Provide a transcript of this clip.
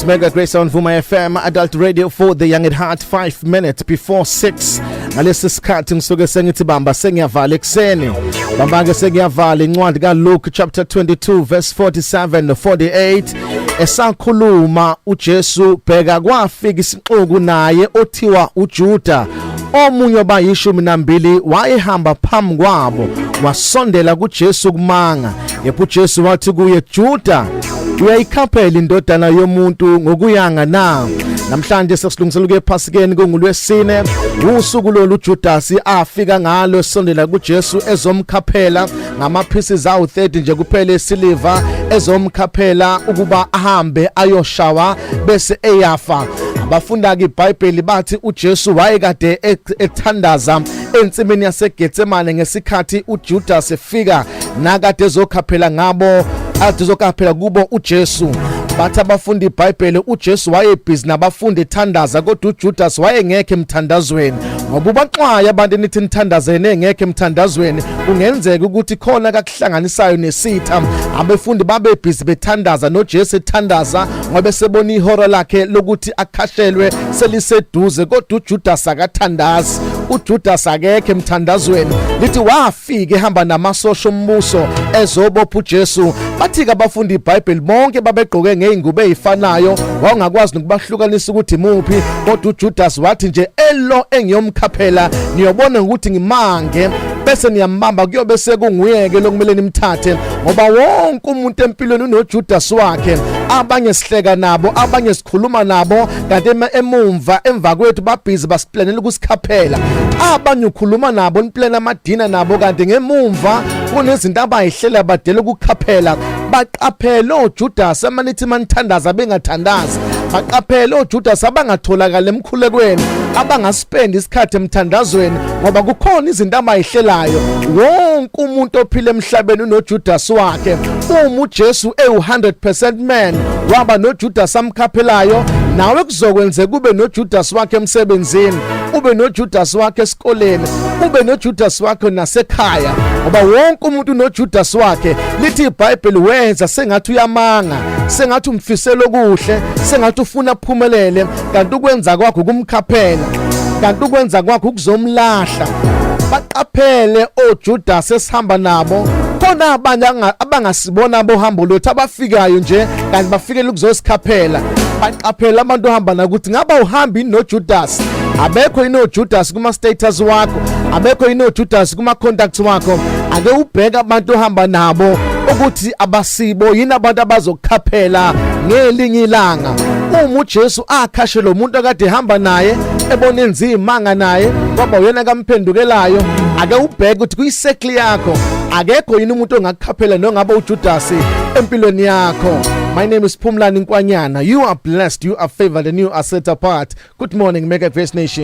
It's Mega Grace on Vuma FM, Adult Radio for the Young at Heart, 5 minutes before 6. Ngalesi sikhathi ngisuke sengithi bamba sengiyavala ekuseni. Bamba ke sengiyavala incwadi kaLuke chapter 22 verse 47 no 48. Esakhuluma uJesu, bheka kwafika isixuku, naye othiwa uJuda, omunye obayishumi nambili, wayehamba phambi kwabo, wasondela kuJesu kumanga. Yepho uJesu wathi kuye, "Juda, uyayikhaphela indodana yomuntu ngokuyanga na?" Namhlanje sesilungisela ukuya ePhasikeni, kungulwesine, usuku lolu uJudas afika ngalo esondela kuJesu ezomkhaphela ngama pieces awu 30 nje kuphela esiliva, ezomkhaphela ukuba ahambe ayoshawa bese eyafa. Abafunda ke iBhayibheli bathi uJesu wayekade ethandaza ensimini yaseGetsemane ngesikhathi uJudas efika nakade ezokhaphela ngabo, ade ezokhaphela kubo uJesu. Bathi abafundi iBhayibheli uJesu wayebhizi nabafundi ethandaza, kodwa uJudas wayengekho emthandazweni, ngoba ubaxwaya abantu nithi nithandazene engekho emthandazweni, kungenzeka ukuthi khona kakuhlanganisayo nesitha. Abefundi babe busy bethandaza noJesu ethandaza, ngoba sebona ihora lakhe lokuthi akhashelwe seliseduze, kodwa uJudas akathandazi, uJudas akekho emthandazweni. Lithi wafika ehamba namasosha ombuso ezobopha uJesu. Bathi ke abafundi iBhayibheli bonke babegqoke ngezingubo ezifanayo, wawungakwazi nokubahlukanisa ukuthi imuphi, kodwa uJudas wathi nje, "Elo engiyomkhaphela, niyobona ukuthi ngimange bese niyambamba, kuyobe sekunguyeke lokumele nimthathe," ngoba wonke umuntu empilweni unoJudas wakhe. Abanye sihleka nabo, abanye sikhuluma nabo, kanti emumva emva kwethu babhizi basiplanela ukusikhaphela. Abanye ukhuluma nabo, niplana amadina nabo, kanti ngemumva kunezinto abayihlela badela ukukhaphela. Baqaphele oJudas amanithi manithandaza bengathandazi. Baqaphele oJudas abangatholakala emkhulekweni, abangaspend isikhathi emthandazweni, ngoba kukhona izinto abayihlelayo. Wonke umuntu ophila emhlabeni unoJudas wakhe. Uma uJesu ewu100% man waba noJudas amkhaphelayo, nawe kuzokwenzeka kube noJudas wakhe emsebenzini, ube noJudas wakhe esikoleni, ube noJudas wakhe nasekhaya, ngoba wonke umuntu unoJudas wakhe. Lithi iBhayibheli wenza sengathi uyamanga, sengathi umfisela okuhle, sengathi ufuna aphumelele, kanti ukwenza kwakho kumkhaphela, kanti ukwenza kwakho ukuzomlahla. Baqaphele oJudas esihamba nabo. Khona abanye abangasibona bohambo lwethu, abafikayo nje kanti bafikela ukuzosikhaphela. Baqaphela abantu ohamba nakuthi ngaba uhambi noJudas. Abekho yini oJudas kuma status wakho? Abekho yini oJudas kuma contacts wakho? Ake ubheke abantu ohamba nabo ukuthi abasibo yini abantu abazokukhaphela ngelinye ilanga. Uma uJesu akhashe lo muntu akade ehamba naye, ebona enza imanga naye, kwaba uyena kamphendukelayo. Ake ubheke ukuthi kuyi-circle yakho akekho yini umuntu ongakukhaphela nongaba uJudas empilweni yakho. My name is Phumlani Nkwanyana. You are blessed, you are favored and you are set apart. Good morning, Mega Grace Nation.